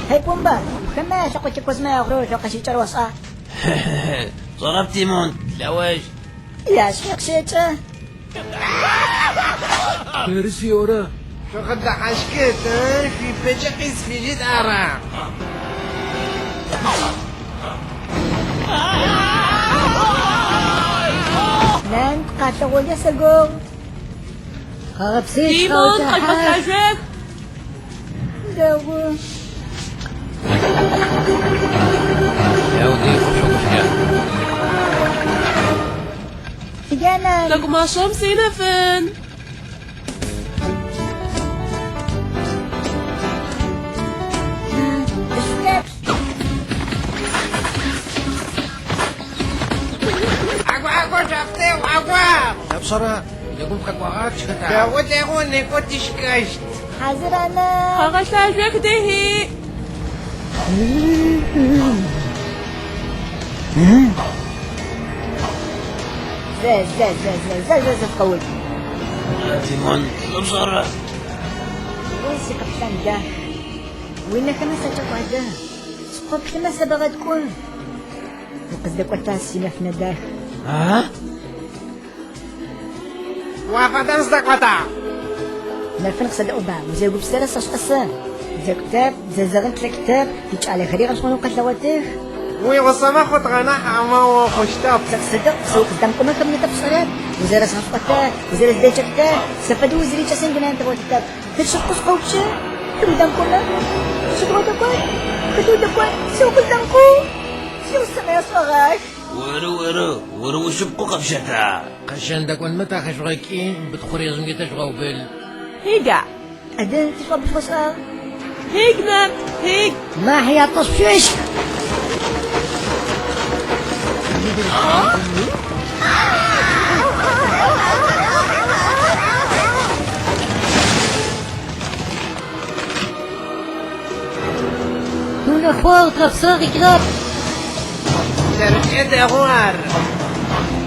Hey Пумба, хэмэ лъэкъо кӏэкозмэ ягъурэу лъэкъэщыкӏэр ошӏа? Сшӏэрэп, Тимон, лъэожь. Яшъхьи къыщэкӏэ. Тэры сиорэ. Шъукъыдэхьащхыт, шъуипэкӏэ къисфыжьыт ара? Нан, къалъэгъолэ сэгугъ. Къэгъэпсыщ, Тимон, къэукӏыхьэ. къэжъугъэлъажъох! Дэгъу. Яуди къышъогушӏуя. Гена. Нэгумэшъом синэфын. Шъуеплъ. Агу, агу, шъуафтеу, агу! Пшъэрэ, нэгум къэкӏуагъа тшхэта? Дэгъу, дэгъу, некӏо тышхэщт. Хьазыр ана. Къэгъэлъажъох, дехи! Зэ, зэ, зэ, зэ, зэ, зэ, зэ, къэуц. Тимон, пшӏэрэ? Ой, сикъэплъан дах. Уинэхэмэ сакӏэкӏуадэ. Скъоплъымэ сэбэгъэткӏу. Укъыздэкӏота синэфынэ дах. А? Уафэдэм сыдэкӏота. Нэфын къысэдэӏуба, узегупсэрэ сэшӏэ сэ. Зэкӏутэп, зэзэгъын тлъэкӏытэп, тикӏалэхэри гъэшӏэгъонэу къэлъэгъотых. Уигъусэмэ хъутгъэ нахь амэ охъущтэп. Сэ къысэдэӏу, сэ укъыздэмыкӏомэ хэмынэтэп пшӏэрэп. Узэрэзгъэшӏотэ, узэрэздэкӏэктэ, сэ фэдэу узэрикӏэсэн дунаим тыгъотытэп. Сыд шъыпкъэу сыкъэупчӏэ? Ты удэмкӏомэ? Сыд удэкӏон? Хэт удэкӏон? Сэ укъыздэмыкӏоу? Сигъусэмэ ясӏогъах. Оры, оры, оры ушъыпкъэу къэпщэта? Къэщэн дэкӏонмэ тахэшъугъэкӏи, бытхъурезымкӏэ тэшъугъэубыл. Хига! Адэ, тишӏобышхосӏагъ. Хиг, нан! Хиг! ما هي تصفيش؟ Тэркӏэ дэгъу ар.